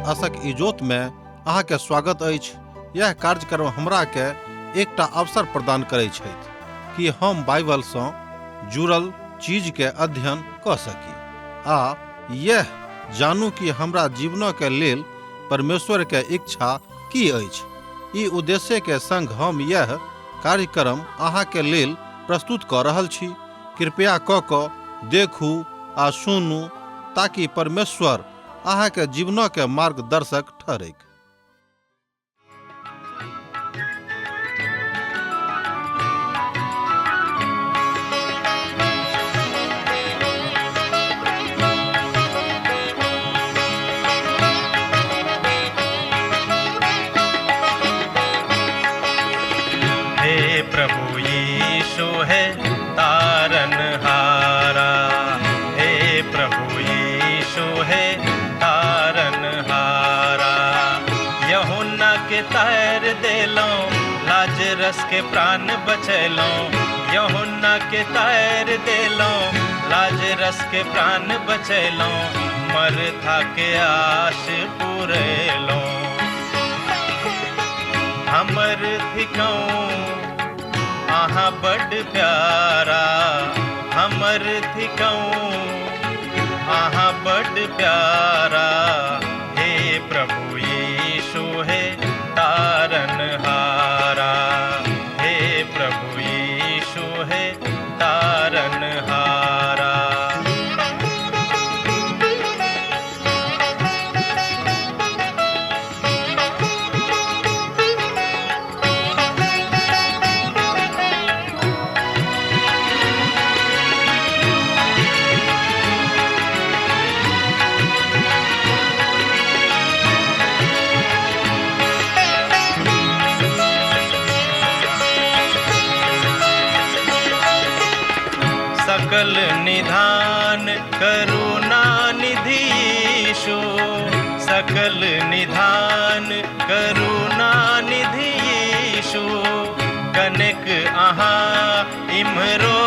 आशक इजोत में अहाँ के स्वागत अछि। यह कार्यक्रम हमरा के एकटा अवसर प्रदान करै छथि कि हम बाइबल सँ जुड़ल चीज के अध्ययन क सकी आ यह जानू कि हमरा जीवन के लेल परमेश्वर के इच्छा की अछि। ई उद्देश्य के संग हम यह कार्यक्रम अहाँ के लेल प्रस्तुत क रहल छी। कृपया क क देखू आ सुनू ताकि परमेश्वर अहाँ के जीवन के मार्गदर्शक ठहरैक। हे प्रभु यीशु हे तारन हारा, हे प्रभु यीशु हे तारन हारा। यूहन्ना के तार देलौं, लाजरस के प्राण बचैलौं। यूहन्ना के तार देलौं, लाजरस के प्राण बचैलौं। मरथा के आश पुरेलौं। हमर थिकौं अहाँ बड प्यारा, हमर थिकौं अहाँ बड प्यारा। हे प्रभु यीशु हे तारन हारा, हे प्रभु यीशु हे तारन हारा। सकल निधान करुणा निधि यीशु, सकल निधान करुणा निधि यीशु। कनेक अहाँ इम्हरो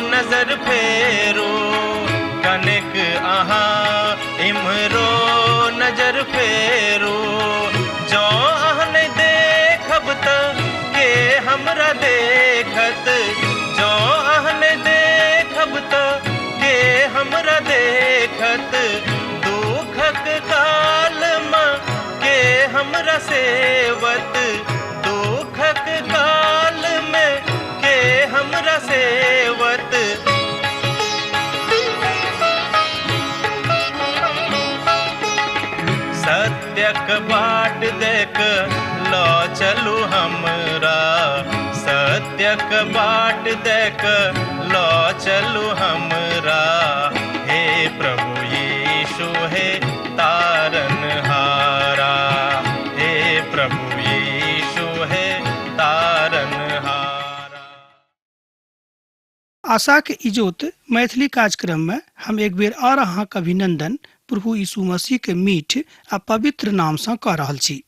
नजर फेरू, कनेक अहाँ इम्हरो नजर फेरू। जँ अहाँ नहि देखब त के हमरा देखत, जँ अहाँ नहि देखब त के हमरा देखत। दुखक काल मे के हमरा सेवत, दुखक काल मे के हमरा सेवत। सत्यक बाट देख ल चलू हमरा, सत्यक बाट देख ल चलू हमरा। हे प्रभु यीशु हे तारन हारा, हे प्रभु यीशु हे तारन हारा। आशाक इजोत मैथिली कार्यक्रम में हम एक बेर और अहाँक अभिनंदन प्रभु यीशु मसीह के मीठ आ पवित्र नाम सँ कऽ रहल छी।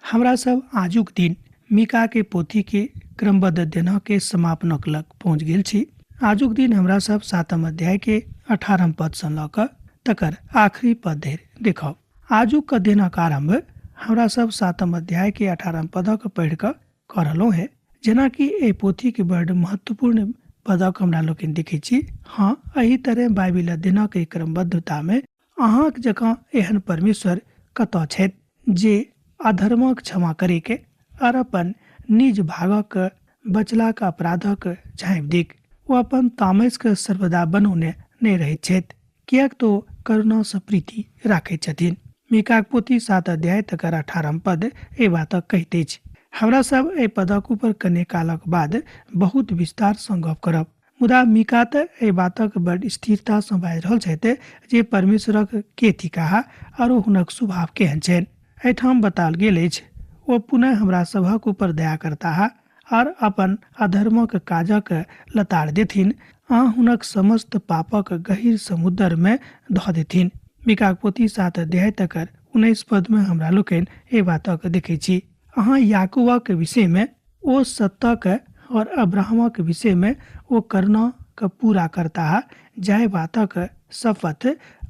हमरा सब आजुक दिन मीका के पोथी के क्रमबद्ध अध्ययन के समापनक लग पहुँच गेल छी। आजुक दिन हमरा सब 7 अध्याय के 18 पद सँ लऽ कऽ तकर आखिरी पद धरि देखब। आजुक अध्ययनक आरंभ हमरा सब 7 अध्याय के 18 पदक पढ़ि कऽ कऽ रहलहुँ हेँ। जेनाकि एहि पोथी के बड़ महत्वपूर्ण पदक हमरा लोकनि देखै छी। हाँ, एहि तरह बाइबिल अध्ययनक एहि क्रमबद्धता में अहाँक जकाँ एहन परमेश्वर कतऽ छथि जे अधर्मक क्षमा करे के और अपन निज भागक बचलाक अपराधक झाँपि दिक। ओ अपन तामस के सर्वदा बनौने नहि रहैत छथि, किएक तो करुणा सँ प्रीति राखैत छथिन। मीकाक पोथी 7 अध्याय तकर 18 पद एहि बातक कहैत अछि। हमरा सब एहि पदक ऊपर कने कालक बाद बहुत विस्तार सँ गप करब, मुदा मीका तऽ एहि बातक बड़ स्थिरता सँ बाजि रहल छथि जे परमेश्वरक के थिकाह आरो हुनक स्वभाव केहन छनि। एहिठाम बताओल गेल अछि, ओ पुनः हमरा सभक ऊपर दया करताह आर अपन अधर्मक काजक लताड़ देथिन आ हुनक समस्त पापक गहीर समुद्र में धऽ देथिन। मीकाक पोथी 7 अध्याय तकर 19 पद में हमरा लोकनि एहि बातक देखै छी। अहाँ याकूबक विषय में ओ सत्यक और अब्राहमक विषय में ओ करुणा के पूरा करताह, जाहि बातक शपथ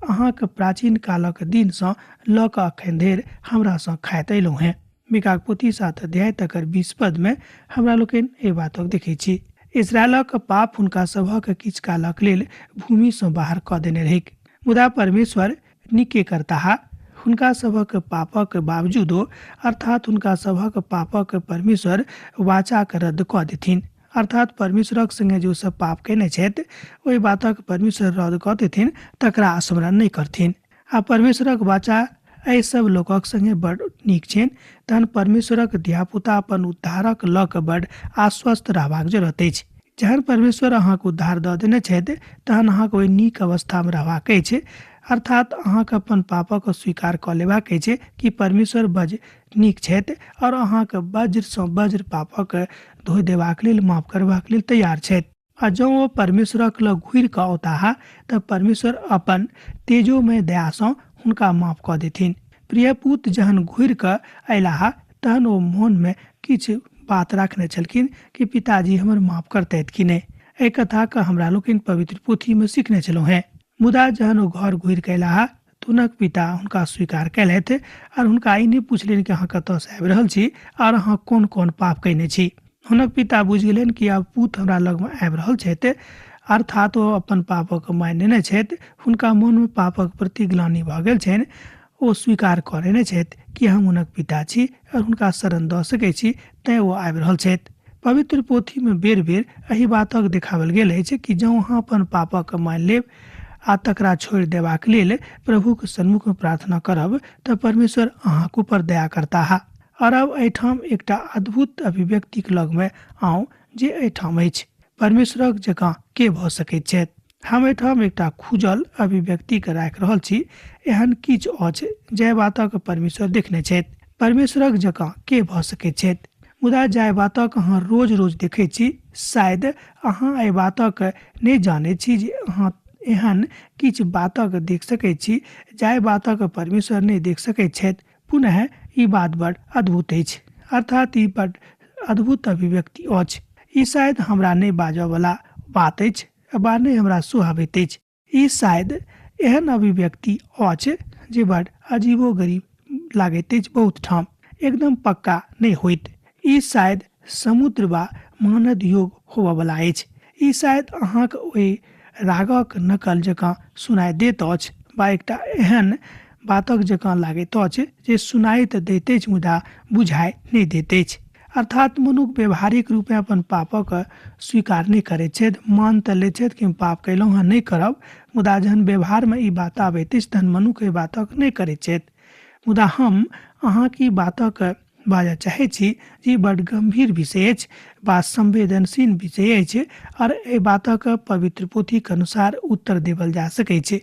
अहाँक प्राचीन कालक दिनसँ लऽ कऽ अखन धरि हमरासँ खाइत अयलहुँ हेँ। मीकाक पोथी 7 अध्याय तकर 20 पदमे हमरा लोकनि एहि बातक देखैत छी। इसराइलक पाप हुनका सभक किछु कालक लेल भूमिसँ बाहर कऽ देने रहैक, मुदा परमेश्वर नीके करताह। हुनका सभक पापक बावजूदो, अर्थात हुनका सभक पापक परमेश्वर वाचाक रद्द कऽ देथिन। अर्थात परमेश्वरक संगे जे ओ सब पाप कयने छथि ओहि बातक परमेश्वर रद्द कऽ देथिन, तकरा स्मरण नहि करथिन। आ परमेश्वरक वाचा एहि सब लोकक संगे बड नीक छनि, तहन परमेश्वरक धियापुता अपन उद्धारक लऽ कऽ बड आश्वस्त रहबाक जरूरत अछि। जहन परमेश्वर अहाँके उद्धार दऽ देने छथि तहन अहाँके ओहि नीक अवस्थामे रहबाक अछि, अर्थात अहाँके अपन पापक स्वीकार कऽ लेबाक अछि कि परमेश्वर बज नीक छथि और अहाँके वज्रसँ वज्र पापक धोइ देबाक लेल, माफ करबाक लेल तैयार छथि। आ जँ ओ परमेश्वरक लग घुरि कऽ औताह तऽ परमेश्वर अपन तेजोमय दयासँ हुनका माफ कऽ देथिन। प्रिय पूत जहन घुरि कऽ अयलाह तहन ओ मोनमे किछु बात राखने छलखिन कि पिताजी हमर माफ करतथि कि नहि। एहि कथाके हमरा लोकनि पवित्र पोथीमे सिखने छलहुँ हेँ। मुदा जहन ओ घर घुरि कऽ अयलाह तऽ हुनक पिता हुनका स्वीकार कयलथि आओर हुनका ई नहि पुछलनि कि अहाँ कतऽसँ आबि रहल छी आओर अहाँ कोन कोन पाप कयने छी। हुनक पिता बुझि गेलनि कि आब पूत हमरा लगमे आबि रहल छथि, अर्थात ओ अपन पापक मानि लेने छथि, हुनका मोनमे पापक प्रति ग्लानि भऽ गेल छनि, ओ स्वीकार कऽ लेने छथि कि हम हुनक पिता छी आओर हुनका शरण दऽ सकै छी, तैँ ओ आबि रहल छथि। पवित्र पोथीमे बेर बेर एहि बातक देखाओल गेल अछि कि जँ अहाँ अपन पापक मानि लेब आ तकरा छोड़ि देबाक लेल प्रभुक सन्मुखमे प्रार्थना करब तऽ परमेश्वर अहाँक ऊपर दया करताह। आओर आब एहिठाम एकटा अद्भुत अभिव्यक्तिक लगमे आउ जे एहिठाम अछि, परमेश्वरक जकाँ के भऽ सकैत छथि? हम एहिठाम एकटा खुजल अभिव्यक्तिके राखि रहल छी। एहन किछु अछि जाहि बातक परमेश्वर देखने छथि। परमेश्वरक जकाँ के भऽ सकैत छथि? मुदा जाहि बातक अहाँ रोज रोज देखैत छी, शायद अहाँ एहि बातक नहि जानैत छी जे अहाँ एहन किछु बातक देख सकैत छी जाहि बातक परमेश्वर नहि देख सकैत छथि। पुनः ई बात बड़ अद्भुत अछि, अर्थात ई बड़ अद्भुत अभिव्यक्ति अछि। ई शायद हमरा नहि बाजऽवला बात अछि वा नहि हमरा सुहाबैत अछि। ई शायद एहन अभिव्यक्ति अछि जे बड़ अजीबो-गरीब लागैत अछि, बहुत ठाम एकदम पक्का नहि होइत। ई शायद समुद्र वा मानद योग होबऽवला अछि। ई शायद अहाँक ओहि रागक नकल जकाँ सुनाइ दैत अछि वा एकटा एहन बातक जकाँ लागैत अछि जे सुनाइ तऽ दैत अछि मुदा बुझाइ नहि दैत अछि। अर्थात मनुख व्यवहारिक रूपेँ अपन पापक स्वीकार नहि करैत छथि, मान तऽ लैत छथि कि हम पाप कयलहुँ हँ, नहि करब, मुदा जहन व्यवहारमे ई बात आबैत अछि तहन मनुख एहि बातक नहि करैत छथि। मुदा हम अहाँक ई बातक बाजऽ चाहैत छी जे ई बड्ड गम्भीर विषय अछि वा संवेदनशील विषय अछि आओर एहि बातक पवित्र पोथीक अनुसार उत्तर देबल जा सकैत छै।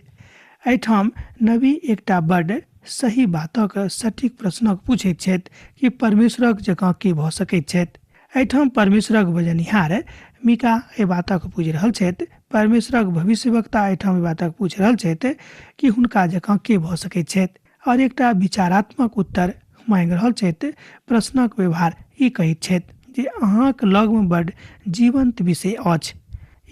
एहिठाम नबी एकटा बड्ड सही बातक सटीक प्रश्नक पूछैत छथि कि परमेश्वरक जकाँ के भऽ सकैत छथि? एहिठाम परमेश्वरक बजनिहार मीका एहि बातक पूछि रहल छथि। परमेश्वरक भविष्यवक्ता एहिठाम एहि बातक पूछि रहल छथि कि हुनका जकाँ के भऽ सकैत छथि? आओर एकटा विचारात्मक उत्तर मांगि रहल छथि। प्रश्नक व्यवहार ई कहैत छथि जे अहाँक लगमे बड्ड जीवंत विषय अछि।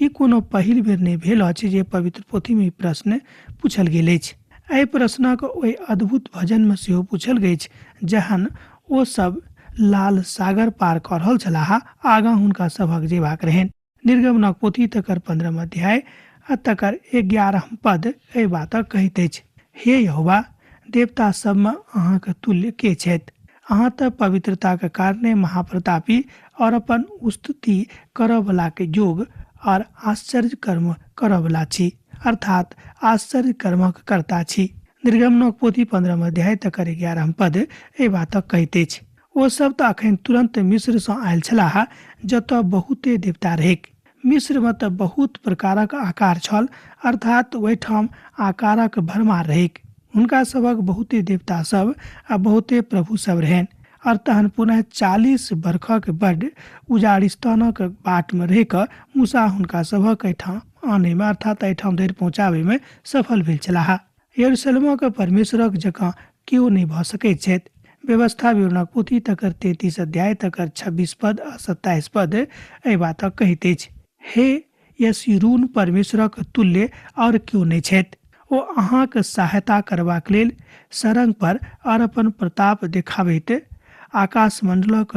ई कोनो पहिल बेर नहि भेल अछि जे पवित्र पोथीमे ई प्रश्न पूछल गेल अछि। एहि प्रश्नक ओहि अद्भुत भजनमे सेहो पूछल गेल अछि जहन ओ सब लाल सागर पार कऽ रहल छलाह, आगाँ हुनका सभक जेबाक रहनि। निर्गमनक पोथी तकर 15 अध्याय आ तकर 11 पद एहि बातक कहैत अछि, हे यहोवा, देवता सबमे अहाँक तुल्य के छथि? अहाँ तऽ पवित्रताक कारणे महाप्रतापी और अपन स्तुति करऽवलाक योग और आश्चर्य कर्म करऽवला छी, अर्थात आश्चर्य कर्मक कर्ता छी। निर्गमनक पोथी 15 अध्याय तकर 11 पद एहि बातक कहैत अछि। ओ सब तऽ अखन तुरंत मिस्र सँ आयल छलाह जतऽ बहुते देवता रहैक। मिस्र मे तऽ बहुत प्रकारक आकार छल, अर्थात ओहिठाम आकारक भरमार रहैक। हुनका सभक बहुते देवता सब आ बहुते प्रभु सब रहनि। और तहन पुनः 40 बरखक बड्ड उजाड़िस्तानक बाट मे रहि कऽ मूसा हुनका सभक एहिठाम आनय मे, अर्थात एहिठाम धरि पहुँचाबय मे सफल भेल छलाह। यरूशलेमक परमेश्वरक जकाँ केओ नहि भऽ सकैत छथि। व्यवस्था विवरणक पोथी तकर 33 अध्याय तकर 26 पद आ 27 पद एहि बातक कहैत अछि, हे यशूरून, परमेश्वरक तुल्य और केओ नहि छथि। ओ अहाँक सहायता करबाक लेल सरंग पर आओर अपन प्रताप देखाबैत आकाशमण्डलक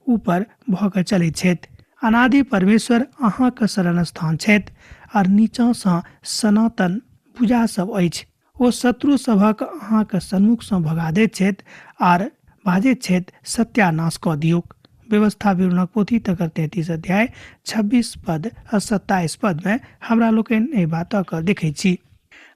ऊपर भऽ कऽ चलैत छथि। अनादि परमेश्वर अहाँक शरण स्थान छथि आओर नीचाँसँ सनातन भुजा सभ अछि। ओ शत्रु सभक अहाँक सन्मुखसँ भगा दैत छथि आर बाजैत छथि, सत्यानाश कऽ दियौक। व्यवस्था विवरणक पोथी तकर 33 अध्याय 26 पद आ 27 पदमे हमरा लोकनि एहि बातक देखैत छी।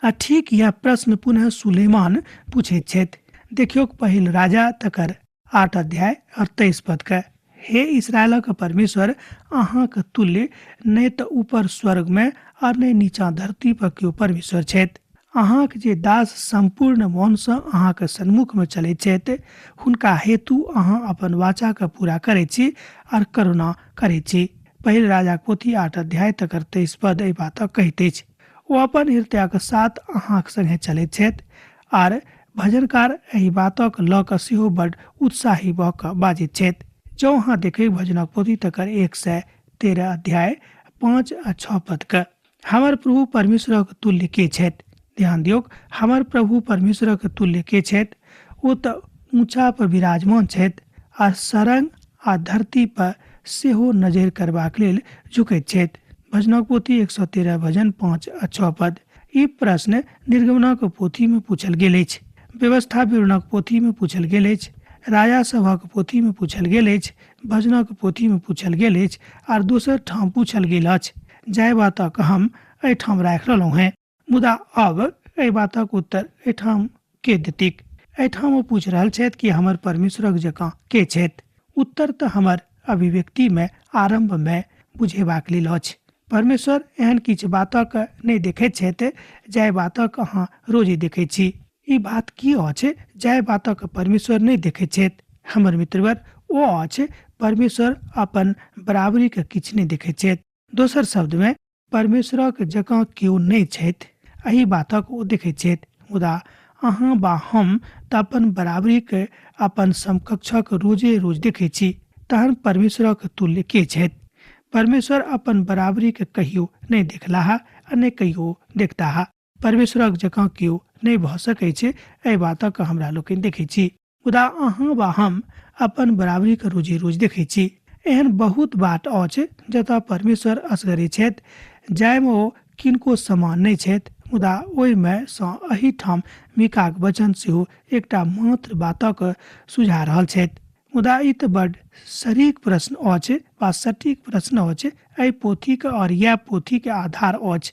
आ ठीक यैह प्रश्न पुनः सुलेमान पूछैत छथि। देखियौक पहिल राजा तकर 8 अध्याय और 23 पद के, हे इसराइलक परमेश्वर, अहाँक तुल्य नहि तऽ ऊपर स्वर्ग में और नहि नीचा धरती पर केओ परमेश्वर छथि। अहाँक जे दास सम्पूर्ण मोनसँ अहाँक सन्मुखमे चलैत छथि, हुनका हेतु अहाँ अपन वाचाके पूरा करैत छी और करुणा करैत छी। पहिल राजाक पोथी 8 अध्याय तकर 23 पद एहि बातक कहैत अछि। ओ अपन हृदयक साथ अहाँक संगे चलैत छथि आर भजनकार एहि बातक लऽ कऽ सेहो बड उत्साही भऽ कऽ बाजैत छथि। जँ अहाँ देखै भजनक पोथी तकर 113 अध्याय 5 आ 6 पद के, हमर प्रभु परमेश्वरक तुल्य के छथि? ध्यान दियौक, हमर प्रभु परमेश्वरक तुल्य के छथि? ओ तऽ ऊँचा पर विराजमान छथि आ सरंग आ धरती पर सेहो नजरि करबाक लेल झुकैत छथि। भजनक पोथी 113 भजन 5 आ 6 पद। ई प्रश्न निर्गमनक पोथी में पूछल गेल अछि, व्यवस्था विवरणक पोथी में पूछल गेल अछि, राजा सभक पोथी में पूछल गेल अछि, भजनक पोथी में पूछल गेल अछि आर दोसर ठाम पूछल गेल अछि, जाहि बातक हम एहिठाम राखि रहलहुँ हेँ। मुदा आब एहि बातक उत्तर एहिठाम के देतिक? एहिठाम ओ पूछि रहल छथि कि हमर परमेश्वरक जकाँ के छथि? उत्तर तऽ हमर अभिव्यक्तिमे आरम्भमे बुझेबाक लेल अछि। परमेश्वर एहन किछु बातक नहि देखैत छथि जाहि बातक अहाँ रोजे देखैत छी। ई बात की अछि जाहि बातक परमेश्वर नहि देखैत छथि? हमर मित्रवर, ओ अछि परमेश्वर अपन बराबरीके किछु नहि देखैत छथि। दोसर शब्दमे परमेश्वरक जकाँ केओ नहि छथि, एहि बातक ओ देखैत छथि। मुदा अहाँ वा हम तऽ अपन बराबरीक अपन समकक्षक रोजे रोज देखैत छी, तहन परमेश्वरक तुल्य के छथि? परमेश्वर अपन बराबरीक कहियो नहि देखलाह आ नहि कहियो देखताह। परमेश्वरक जकाँ केओ नहि भऽ सकैछ, एहि बातक हमरा लोकनि देखैत छी। मुदा अहाँ वा हम अपन बराबरीके रोजे रोज देखै छी। एहन बहुत बाट अछि जतऽ परमेश्वर असगरे छथि, जाहिमे ओ किनको समान नहि छथि। मुदा ओहिमे सँ एहिठाम मीकाक वचन सेहो एकटा मात्र बातक सुझा रहल छथि। मुदा ई तऽ बड सरीक प्रश्न अछि वा सटीक प्रश्न अछि एहि पोथीके आओर इएह पोथीके आधार अछि।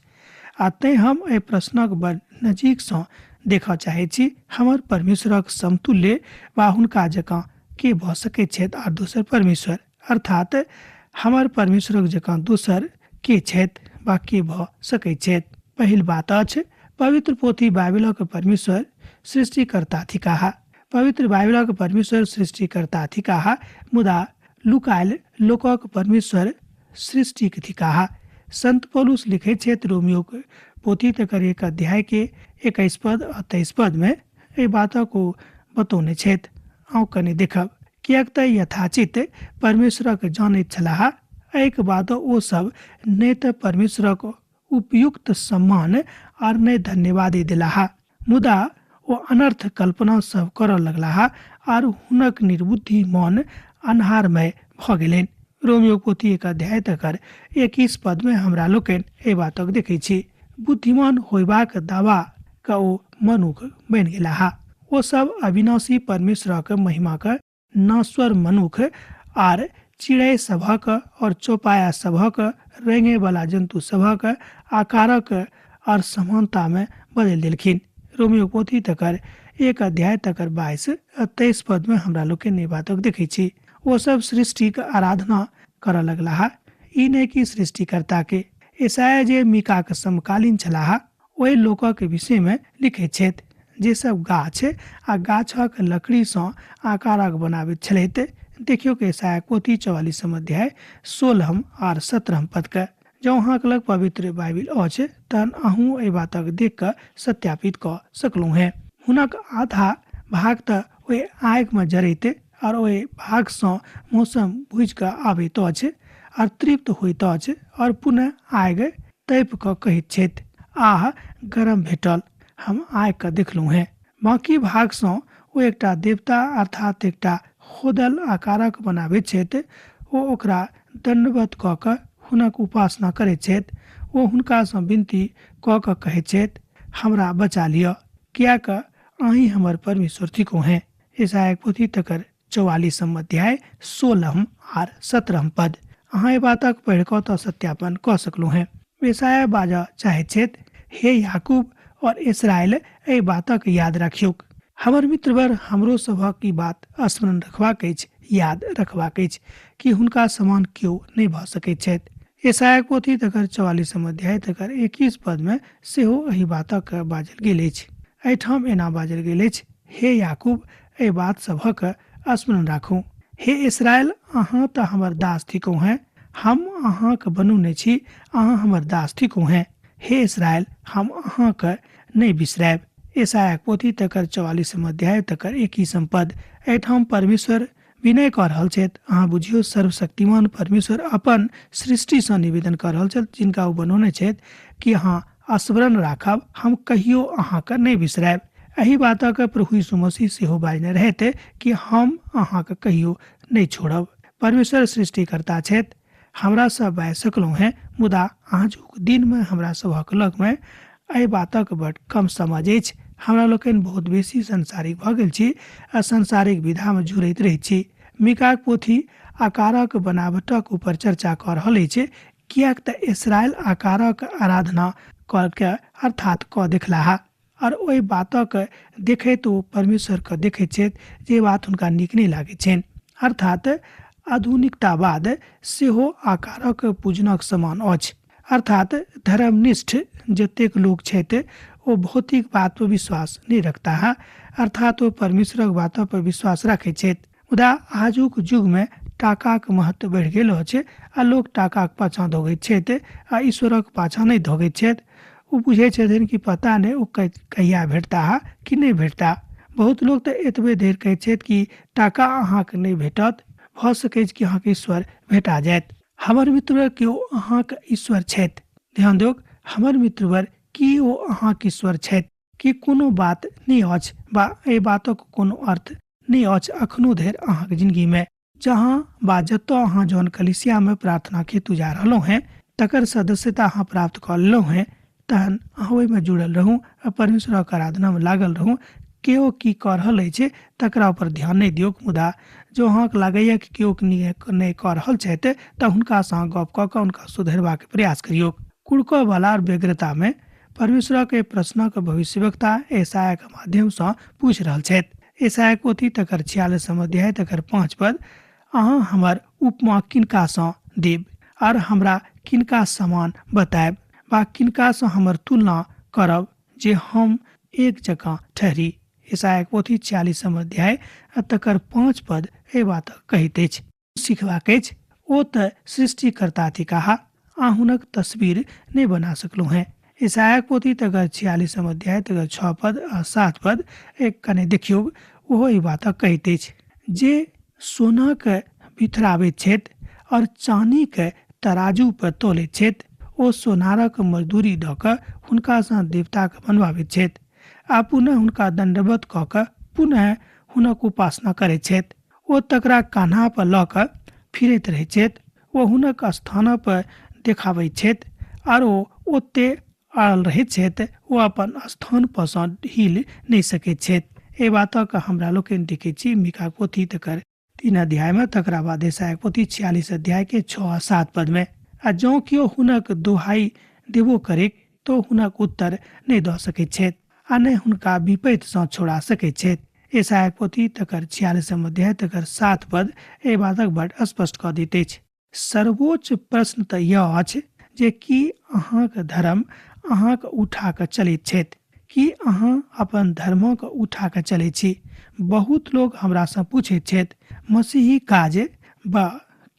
आ तैं हम एहि प्रश्नक बड़ नजीकसँ देखऽ चाहैत छी, हमर परमेश्वरक समतुल्य वा हुनका जकाँ के भऽ सकैत छथि आर दोसर परमेश्वर? अर्थात हमर परमेश्वरक जकाँ दोसर के छथि वा के भऽ सकैत छथि? पहिल बात अछि, पवित्र पोथी बाइबिलक परमेश्वर सृष्टिकर्ता थिकाह। पवित्र बाइबिलक परमेश्वर सृष्टिकर्ता थिकाह, मुदा लुकायल लोकक परमेश्वर सृष्टिक थिकाह। संत पौलुस लिखैत छथि रोमियोक पोथी तकर 1 अध्याय के 21 पद आ 23 पद में एहि बातक ओ बतौने छथि। आउ कनि देखब, किएक तऽ यथाचित परमेश्वरक जानैत छलाह, एहिके बाद ओ सब नहि तऽ परमेश्वरक उपयुक्त सम्मान आर नहि धन्यवादे देलाह, मुदा ओ अनर्थ कल्पना सब करऽ लगलाह आर हुनक निर्बुद्धि मन अन्हारमय भऽ गेलनि। रोमियो पोथी 1 अध्याय तकर 21 पद में हमरा लोकनि एहि बातक देखै छी। बुद्धिमान होयबाक दावा क ओ मनुख बनि गेलाह। ओ सब अविनाशी परमेश्वरक महिमाक नाश्वर मनुख आर चिड़ै सभक और चौपाया सभक रेंगे वाला जन्तु सभक आकारक और समानता में बदलि देलखिन। रोमियो पोथी तकर 1 अध्याय तकर 22 आ 23 पद में हमरा लोकनि एहि बातक देखै छी। ओ सब सृष्टिक आराधना करऽ लगलाह, ई नहि कि सृष्टिकर्ता के। यशायाह जे मीकाक समकालीन छलाह, ओहि लोकक विषयमे लिखैत छथि जे सब गाछ आ गाछक लकड़ीसँ आकारक बनाबैत छलथि। देखियौक यशायाह पोथी 44 अध्याय 16 आर 17 पदके। जँ अहाँक लग पवित्र बाइबिल अछि तहन अहूँ एहि बातक देख कऽ सत्यापित कऽ सकलहुँ हेँ। हुनक आधा भाग तऽ ओहि आगिमे जरैत आर ओहि भागसँ मौसम भुजि कऽ आबैत अछि आर तृप्त होइत अछि और पुनः आगि तपि कऽ कहैत छथि, आह गरम भेटल। हम आइ कऽ देखलहुँ हेँ। बाँकी भागसँ ओ एकटा देवता अर्थात एकटा खोदल आकारक बनाबैत छथि। ओ ओकरा दण्डवत कऽ कऽ हुनक उपासना करैत छथि। ओ हुनकासँ विनती कऽ कऽ कहैत छथि, हमरा बचा लिअ, किएक अहीं हमर परमेश्वर थिकहुँ हेँ। यशायाक पोथी तकर चौवालीसम अध्याय 16 आर 17 पद। अहाँ एहि बातक पढ़ि कऽ तऽ सत्यापन कऽ सकलहुँ हेँ। यशायाह बाजऽ चाहैत छथि, हे याकूब और इसराइल, एहि बातक याद रखियौक। हमर मित्रवर, हमरो सभक ई बात स्मरण रखबाक अछि, याद रखबाक अछि कि हुनका समान केओ नहि भऽ सकैत छथि। यशायाहक पोथी तकर चौवालीसम अध्याय तकर 21 पदमे सेहो एहि बातक बाजल गेल अछि। एहिठाम एना बाजल गेल अछि, हे याकूब, एहि बात सभक स्मरण राखू। हे इसराइल, अहाँ तऽ हमर दास थिकहुँ हेँ, हम अहाँक बनौने छी, अहाँ हमर दास थिकहुँ हेँ। हे इसराइल, हम अहाँक नहि बिसरायब। यशायाहक पोथी तकर चौवालीसम अध्याय तकर 21 पद। एहिठाम परमेश्वर विनय कऽ रहल छथि। अहाँ बुझियौ, सर्वशक्तिमान परमेश्वर अपन सृष्टिसँ निवेदन कऽ रहल छथि, जिनका ओ बनौने छथि, कि अहाँ स्मरण राखब, हम कहियो अहाँके नहि बिसरायब। एहि बातक प्रभु यीशु मसीह सेहो बाजने रहथि कि हम अहाँके कहियो नहि छोड़ब। परमेश्वर सृष्टिकर्ता छथि। हमरा सब बाजि सकलहुँ हेँ, मुदा आजुक दिनमे हमरा सभक लगमे एहि बातक बड कम समझ अछि। हमरा लोकनि बहुत बेसी सांसारिक भऽ गेल छी आ सांसारिक विधामे झुरैत रहैत छी। मीकाक पोथी आकारक बनावटक ऊपर चर्चा कऽ रहल अछि, किएक तऽ इसराइल आकारक आराधना कऽ के अर्थात कऽ देखलाह और ओहि बातक देखैत ओ परमेश्वरके देखैत छथि जे बात हुनका नीक नहि लागैत छनि। अर्थात आधुनिकतावाद सेहो आकारक पूजनक समान अछि। अर्थात धर्मनिष्ठ जतेक लोक छथि ओ भौतिक बात पर विश्वास नहि रखताह, अर्थात ओ परमेश्वरक बात पर विश्वास रखैत छथि। मुदा आजुक युगमे टाकाक महत्व बढ़ि गेल अछि आ लोक टाकाक पाछाँ दौगैत छथि आ ईश्वरक पाछाँ नहि दौगैत छथि। ओ बुझै छथिन कि पता नहि ओ कहिया भेटताह कि नहि भेटताह। बहुत लोक तऽ एतबे धरि कहैत छथि कि टाका अहाँके नहि भेटत, भऽ सकैछ कि अहाँके ईश्वर भेटा जायत। हमर मित्रवर, केओ अहाँके ईश्वर छथि? ध्यान दियौक, हमर मित्रवर, की ओ अहाँके ईश्वर छथि? कि कोनो बात नहि अछि वा एहि बातक कोनो अर्थ नहि अछि अखनो धरि अहाँके जिंदगीमे? जहाँ वा जतऽ अहाँ जौन कलिसियामे प्रार्थना हेतु जा रहलहुँ हेँ तकर सदस्यता अहाँ प्राप्त कऽ लेलहुँ हेँ, तहन अहाँ ओहिमे जुड़ल रहू आ परमेश्वरक आराधनामे लागल रहू। केओ की कऽ रहल अछि तकरा ऊपर ध्यान नहि दियौक। मुदा जँ अहाँके लागैए कि केओ नहि कऽ रहल छथि तऽ हुनकासँ अहाँ गप कऽ कऽ हुनका सुधरबाक प्रयास करियौक। कुड़कऽवला आओर व्यग्रतामे परमेश्वरक एहि प्रश्नक भविष्यवक्ता यशायाहक माध्यमसँ पूछि रहल छथि। यशायाहक पोथी तकर 46 अध्याय तकर 5 पद, अहाँ हमर उपमा किनकासँ देब आओर हमरा किनका समान बतायब वा किनकासँ हमर तुलना करब जे हम एक जकाँ ठहरी? यशायाहक पोथी 46 अध्याय आ तकर 5 पद एहि बातक कहैत अछि। सिखबाक अछि, ओ तऽ सृष्टिकर्ता थिकाह, आ हुनक तस्वीर नहि बना सकलहुँ हेँ। यशायाहक पोथी तकर 46 अध्याय तकर 6 पद आ 7 पद एक कने देखियौ, ओहो एहि बातक कहैत अछि। जे सोनाके बिथराबैत छथि और चानीके तराजू पर तौलैत छथि, ओ सोनारक मजदूरी दऽ कऽ हुनकासँ देवताके बनबाबैत छथि आ पुनः हुनका दण्डवत कऽ कऽ पुनः हुनक उपासना करैत छथि। ओ तकरा कान्हा पर लऽ कऽ फिरैत रहैत छथि, ओ हुनक स्थान पर देखाबैत छथि आर ओ ओते अड़ल रहैत छथि, ओ अपन स्थान पर सँ हिल नहि सकैत छथि। एहि बातक हमरा लोकनि देखैत छी मीकाक पोथी तकर 3 अध्याय मे, तकरा बाद यशायाहक पोथी 46 अध्याय के 6 आ 7 पद मे। आ जँ केओ हुनक दोहाई देबो करैक तो हुनक उत्तर नहि दऽ सकैत छथि आ नहि हुनका विपैत सँ छोड़ा सकैत छथि। यशायाहक पोथी तकर 46 अध्याय तकर 7 पद एहि बातक बड स्पष्ट कऽ दैत अछि। सर्वोच्च प्रश्न तऽ यह अछि जे की अहाँक धर्म अहाँक उठा कऽ चलैत छथि? की अहाँ अपन धर्मक उठा कऽ चलैत छी? बहुत लोक हमरासँ पूछैत छथि, मसीही काज बा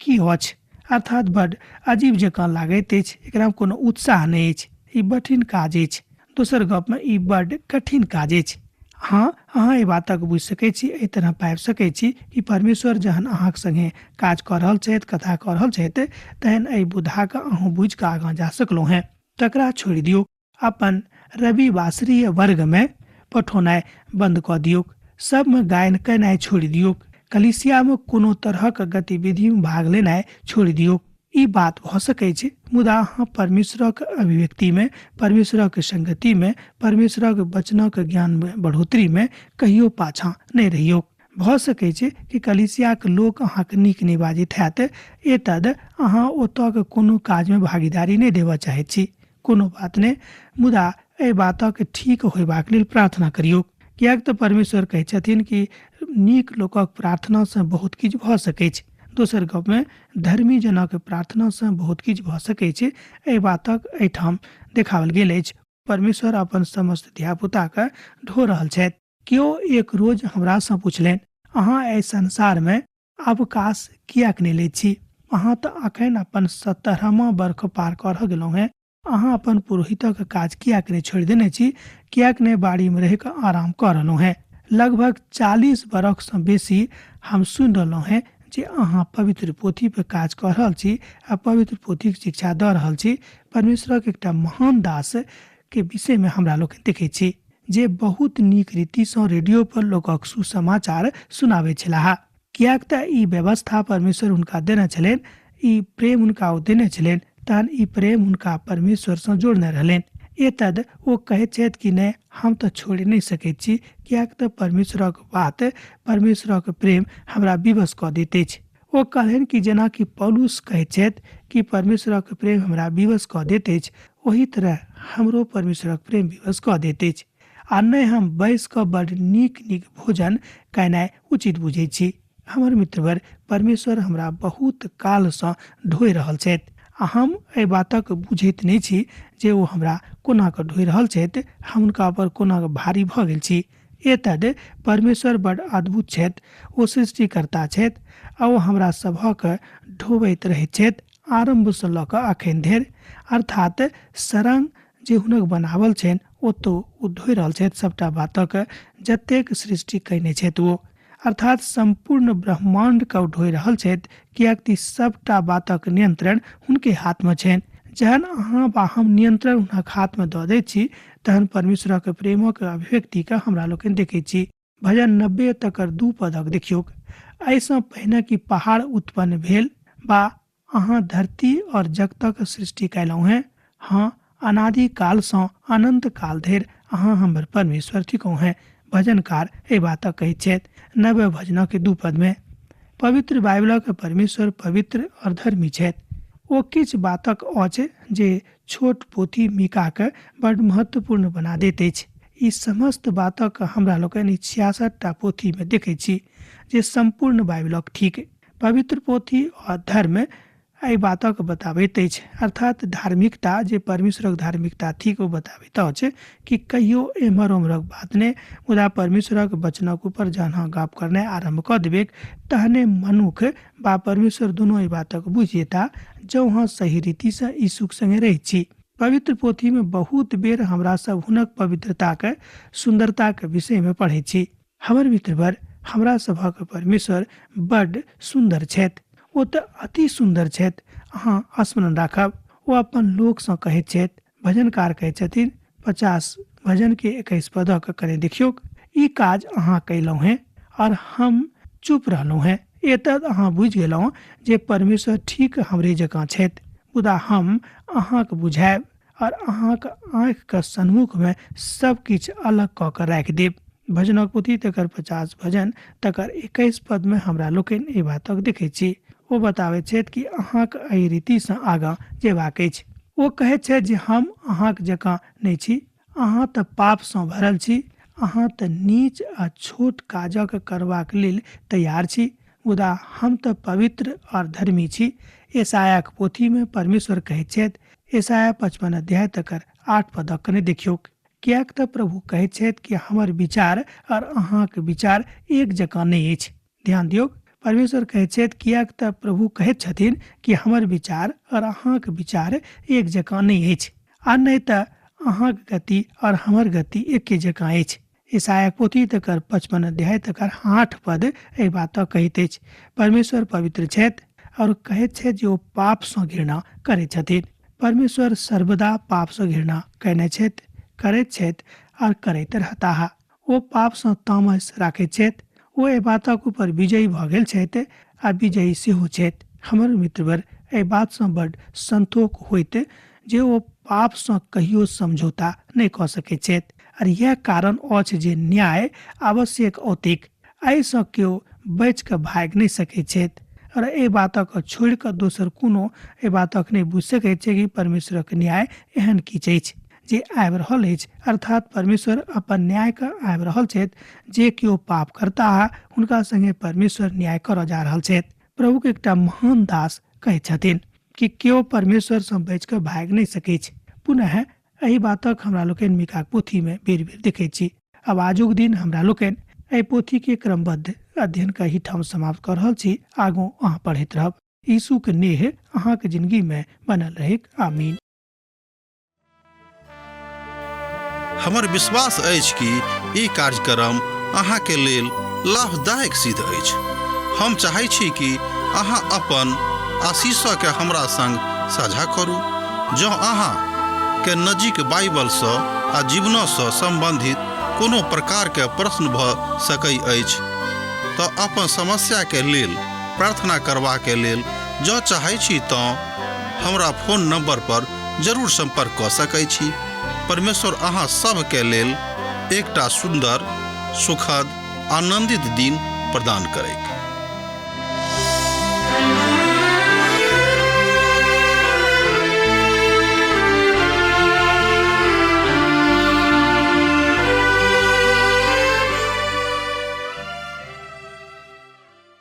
की अछि? अर्थात बड अजीब जकाँ लागैत अछि, एकरामे कोनो उत्साह नहि अछि, ई कठिन काज अछि। दोसर गपमे ई बड कठिन काज अछि। हँ, अहाँ एहि बातक बुझि सकैत छी, एहि तरह पाबि सकैत छी कि परमेश्वर जहन अहाँक संगे काज कऽ रहल छथि, कथा कऽ रहल छथि, तहन एहि बुधाके अहूँ बुझि कऽ आगाँ जा सकलहुँ हेँ। तकरा छोड़ि दियौ, अपन रविवासरीय वर्गमे पठौनाइ बन्द कऽ दियौक। सबमे गायन केनाइ छोड़ि दियौक। कलीसियामे कोनो तरहक गतिविधिमे भाग लेनाइ छोड़ि दियौक। ई बात भऽ सकै छै, मुदा अहाँ परमेश्वरक अभिव्यक्तिमे, परमेश्वरक संगतिमे, परमेश्वरक वचनक ज्ञानमे बढ़ोतरीमे कहियो पाछाँ नहि रहियौक। भऽ सकै छै कि कलीसियाके लोक अहाँके नीक नहि बाजैत हैत, एतद अहाँ ओतऽके कोनो काजमे भागीदारी नहि देबऽ चाहैत छी, कोनो बात नहि, मुदा एहि बातक ठीक होयबाक लेल प्रार्थना करियौक। किएक तऽ परमेश्वर कहै छथिन कि नीक लोकक प्रार्थनासँ बहुत किछु भऽ सकै छै। दोसर गपमे धर्मी जनक प्रार्थनासँ बहुत किछु भऽ सकै छै, एहि बातक एहिठाम देखाओल गेल अछि। परमेश्वर अपन समस्त धियापुताके ढो रहल छथि। केओ एक रोज हमरासँ पुछलनि, अहाँ एहि संसारमे अवकाश किएक नहि लैत छी? अहाँ तऽ अखन अपन 17मा बर्ख पार कऽ गेलहुँ हेँ। अहाँ अपन पुरोहितक काज किएक नहि छोड़ि देने छी? किएक नहि बाड़ीमे रहि कऽ आराम कऽ रहलहुँ हेँ? लगभग 40 बरखसँ बेसी हम सुनि रहलहुँ हेँ जे अहाँ पवित्र पोथी पर काज कऽ रहल छी आ पवित्र पोथीक शिक्षा दऽ रहल छी। परमेश्वरक एकटा महान दास के विषयमे हमरा लोकनि देखै छी जे बहुत नीक रीतिसँ रेडियो पर लोकक सुसमाचार सुनाबै छलाह। किएक तऽ ई व्यवस्था परमेश्वर हुनका देने छलनि, ई प्रेम हुनका ओ देने छलनि, तहन ई प्रेम हुनका परमेश्वरसँ जोड़ने रहलनि। एतद ओ कहैत छथि कि नहि, हम तऽ छोड़ि नहि सकैत छी, किएक तऽ परमेश्वरक बात, परमेश्वरक प्रेम हमरा विवश कऽ दैत अछि। ओ कहलनि कि जेनाकि पौलुस कहैत छथि कि परमेश्वरक प्रेम हमरा विवश कऽ दैत अछि, ओही तरह हमरो परमेश्वरक प्रेम विवश कऽ दैत अछि। आ नहि हम बैस कऽ बड नीक नीक भोजन कयनाइ उचित बुझै छी। हमर मित्रवर, परमेश्वर हमरा बहुत कालसँ ढोइ रहल छथि आ हम एहि बातक बुझैत नहि छी जे ओ हमरा कोना कऽ ढोइ रहल छथि, हम हुनका पर कोना कऽ भारी भऽ गेल छी। एतद परमेश्वर बड अद्भुत छथि, ओ सृष्टिकर्ता छथि आ ओ हमरा सभक ढोबैत रहैत छथि आरम्भसँ लऽ कऽ अखन धरि, अर्थात सरंग जे हुनक बनावल छनि ओतौ ओ धोइ रहल छथि सबटा बातक जतेक सृष्टि कयने छथि ओ, अर्थात सम्पूर्ण ब्रह्माण्डके ओ ढोइ रहल छथि, किएक तऽ सबटा बातक नियंत्रण हुनके हाथमे छनि। जहन अहाँ वा हम नियंत्रण हुनक हाथमे दऽ दैत छी तहन परमेश्वरक प्रेमक अभिव्यक्तिके हमरा लोकनि देखै छी। भजन 90 तकर 2 पदक देखियौक। एहिसँ पहिने कि पहाड़ उत्पन्न भेल बा अहाँ धरती और जगतक सृष्टि कयलहुँ हेँ, हाँ, अनादि कालसँ अनंत काल धरि अहाँ हमर परमेश्वर थिकहुँ हेँ। भजनकार एहि बातक कहैत छथि 90 भजनक 2 पदमे। पवित्र बाइबलक परमेश्वर पवित्र और धर्मी छथि। ओ किछु बातक अछि जे छोट पोथी मीकाके बड महत्वपूर्ण बना दैत अछि। ई समस्त बातक हमरा लोकनि 66टा पोथीमे देखै छी जे सम्पूर्ण बाइबलक ठीक। पवित्र पोथी और धर्म एहि बातक बताबैत अछि, अर्थात धार्मिकता जे परमेश्वरक धार्मिकता थिक ओ बताबैत अछि कि कहियो एम्हर ओम्हरक बात नहि, मुदा परमेश्वरक वचनक ऊपर जहन अहाँ गप करनाइ आरम्भ कऽ देबैक तहने मनुख बा परमेश्वर दुनू एहि बातक बुझि जेता जँ अहाँ सही रीतिसँ यीशुक संगे रहैत छी। पवित्र पोथीमे बहुत बेर हमरा सब हुनक पवित्रताक सुन्दरताक विषयमे पढ़ैत छी। हमर मित्रवर, हमरा सभक परमेश्वर बड सुन्दर छथि, ओ तऽ अति सुन्दर छथि। अहाँ स्मरण राखब, ओ अपन लोकसँ कहैत छथि। भजनकार कहैत छथिन 50 भजन के 21 पदक कने देखियौक, ई काज अहाँ कयलहुँ हेँ और हम चुप रहलहुँ हेँ। एतद अहाँ बुझि गेलहुँ जे परमेश्वर ठीक हमरे जकाँ छथि, मुदा हम अहाँक बुझायब और अहाँक आँखिके सन्मुखमे सब किछु अलग कऽ के राखि देब। भजनक पोथी तकर 50 भजन तकर 21 पदमे हमरा लोकनि एहि बातक देखै छी। ओ बताबैत छथि कि अहाँक एहि रीतिसँ आगाँ जेबाक अछि। ओ कहैत छथि जे हम अहाँक जकाँ नहि छी, अहाँ तऽ पापसँ भरल छी, अहाँ तऽ नीच आ छोट काजक करबाक लेल तैयार छी, मुदा हम तऽ पवित्र और धर्मी छी। यशायाक पोथीमे परमेश्वर कहैत छथि, यशाया 55 अध्याय तकर 8 पदक कने देखियौक, किएक तऽ प्रभु कहैत छथि कि हमर विचार और अहाँक विचार एक जकाँ नहि अछि। ध्यान दियौक, परमेश्वर कहैत छथि, किएक तऽ प्रभु कहैत छथिन कि हमर विचार और अहाँक विचार एक जकाँ नहि अछि, आ नहि तऽ अहाँक गति और हमर गति एके जकाँ अछि। यशायाक पोथी तकर 55 अध्याय तकर 8 पद एहि बातक कहैत अछि। परमेश्वर पवित्र छथि और कहैत छथि जे ओ पापसँ घृणा करैत छथिन। परमेश्वर सर्वदा पापसँ घृणा कयने छथि, करैत छथि आओर करैत रहताह। ओ पापसँ तामस राखैत छथि। ओ एहि बातक ऊपर विजयी भऽ गेल छथि आ विजयी सेहो छथि। हमर मित्रवर, एहि बातसँ बड्ड संतोख होइत जे ओ पापसँ कहियो समझौता नहि कऽ सकैत छथि आर इएह कारण अछि जे न्याय आवश्यक औतिक। एहिसँ केओ बचि कऽ भागि नहि सकैत छथि आओर एहि बातक छोड़ि कऽ दोसर कोनो एहि बातक नहि बुझि सकैत छै कि परमेश्वरक न्याय एहन किछु अछि जे आबि रहल अछि, अर्थात परमेश्वर अपन न्याय कऽ आबि रहल छथि। जे केओ पाप करताह हुनका संगे परमेश्वर न्याय करऽ जा रहल छथि। प्रभुक एकटा महान दास कहैत छथिन कि केओ परमेश्वरसँ बचि कऽ भागि नहि सकैछ। पुनः एहि बातक हमरा लोकनि मीकाक पोथीमे बेर बेर देखैत छी। आब आजुक दिन हमरा लोकनि एहि पोथीके क्रमबद्ध अध्ययन के एहिठाम समाप्त कऽ रहल छी। आगू अहाँ पढ़ैत रहब। यीशुक नेह अहाँके जिंदगीमे बनल रहैक। आमीन। हमर विश्वास अछि कि ई कार्यक्रम अहाँके लेल लाभदायक सिद्ध अछि। हम चाहै छी कि अहाँ अपन आशीषके हमरा संग साझा करू। जँ अहाँ के नजीक बाइबलसँ आ जीवनसँ सम्बन्धित कोनो प्रकारके प्रश्न भऽ सकै अछि तऽ अपन समस्याके लेल प्रार्थना करबाके लेल जँ चाहै छी तँ हमरा फोन नंबर पर जरूर संपर्क कऽ सकै छी। परमेश्वर अहाँ सभके लेल एकटा सुन्दर, सुखद, आनंदित दिन प्रदान करैक।